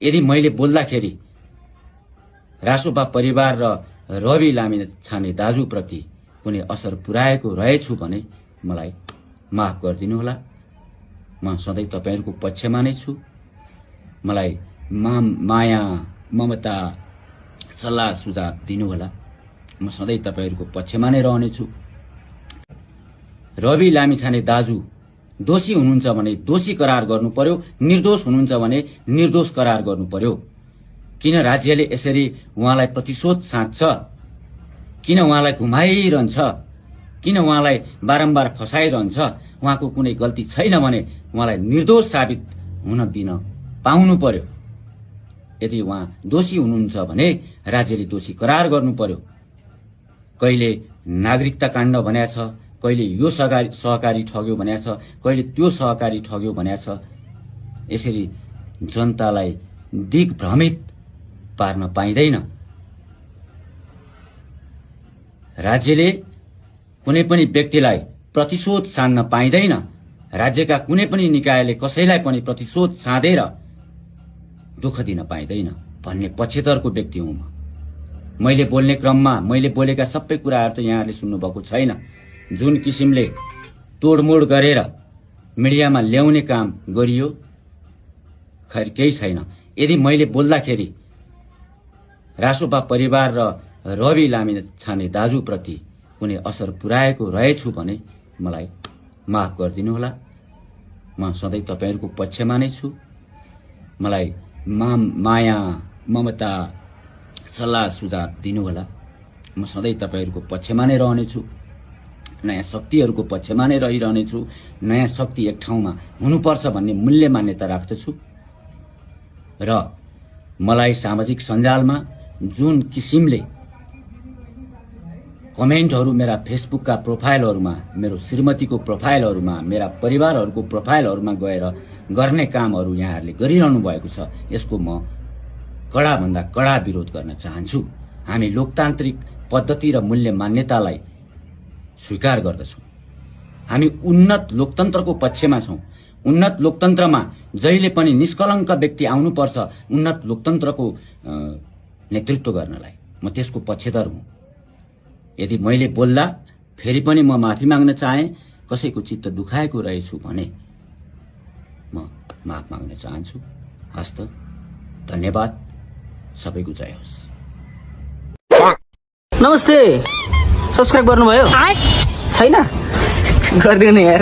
यदि मैले बोल्दाखेरि रासोपा परिवार र रवि लामिछाने दाजुप्रति कुनै असर पुर्याएको रहेछु भने मलाई माफ गरिदिनुहोला। म सधैँ तपाईहरुको पक्षमा नै छु। मलाई माया ममता सल्लाह सुझाव दिनुहोला। म सधैँ तपाईहरुको पक्षमा नै रहनेछु। रवि लामिछाने दाजु दोषी हुनुहुन्छ भने दोषी करार गर्नु पर्यो, निर्दोष हुनुहुन्छ भने निर्दोष करार गर्नु पर्यो। किन राज्यले यसरी उहाँलाई प्रतिशोध साध्छ? किन उहाँलाई घुमाइरहन्छ? किन उहाँलाई बारम्बार फसाइरहन्छ? उहाँको कुनै गल्ती छैन भने उहाँलाई निर्दोष साबित हुन दिन पाउनु पर्यो। यदि उहाँ दोषी हुनुहुन्छ भने राज्यले दोषी करार गर्नु पर्यो। कहिले नागरिकता काण्ड भनेको छ, कहिले यो सहकारी ठग्यो भनेको छ, कहिले त्यो सहकारी ठग्यो भनेको छ। यसरी जनतालाई दिग्भ्रमित पार्न पाइँदैन। राज्यले कुनै पनि व्यक्तिलाई प्रतिशोध सान्न पाइँदैन। राज्यका कुनै पनि निकायले कसैलाई पनि प्रतिशोध साधेर दुःख दिन पाइँदैन भन्ने पक्षधरको व्यक्ति हुँ म। मैले बोल्ने क्रममा मैले बोलेका सबै कुराहरू त यहाँहरूले सुन्नुभएको छैन। जुन किसिमले तोडमोड गरेर मिडियामा ल्याउने काम गरियो खैर केही छैन। यदि मैले बोल्दाखेरि रासोपा परिवार र रवि लामिछाने दाजुप्रति कुनै असर पुर्याएको रहेछु भने मलाई माफ गरिदिनुहोला। म सधैँ तपाईहरुको पक्षमा नै छु। मलाई माया ममता सल्लाह सुझाव दिनुहोला। म सधैँ तपाईहरुको पक्षमा नै रहनेछु। नयाँ शक्तिहरुको पक्षमा नै रहिरहनेछु। नयाँ शक्ति एक ठाउँमा हुनुपर्छ भन्ने मूल्य मान्यता राख्दछु र मलाई सामाजिक सञ्जालमा जुन किसिमले कमेन्टहरु मेरा फेसबुकका प्रोफाइलहरुमा, मेरो श्रीमतीको प्रोफाइलहरुमा, मेरा परिवारहरुको प्रोफाइलहरुमा गएर गर्ने कामहरु यहाँहरूले गरिरहनु भएको छ, यसको म कडा भन्दा कडा विरोध गर्न चाहन्छु। हामी लोकतान्त्रिक पद्धति र मूल्य मान्यतालाई स्वीकार गर्दछौं। हामी उन्नत लोकतन्त्रको पक्षमा छौं। उन्नत लोकतन्त्रमा जहिले पनि निष्कलङ्क व्यक्ति आउनुपर्छ उन्नत लोकतन्त्रको नेतृत्व गर्नलाई। म त्यसको पक्षधर हुँ। यदि मैले बोल्दा फेरि पनि म माफी माग्न चाहे, कसैको चित्त दुखाएको रहेछु भने म माफ माग्न चाहन्छु। हस्त धन्यवाद। सबैको जय होस्। नमस्ते। सब्स्क्राइब गर्नुभयो? छैन? गरिदिनु यार।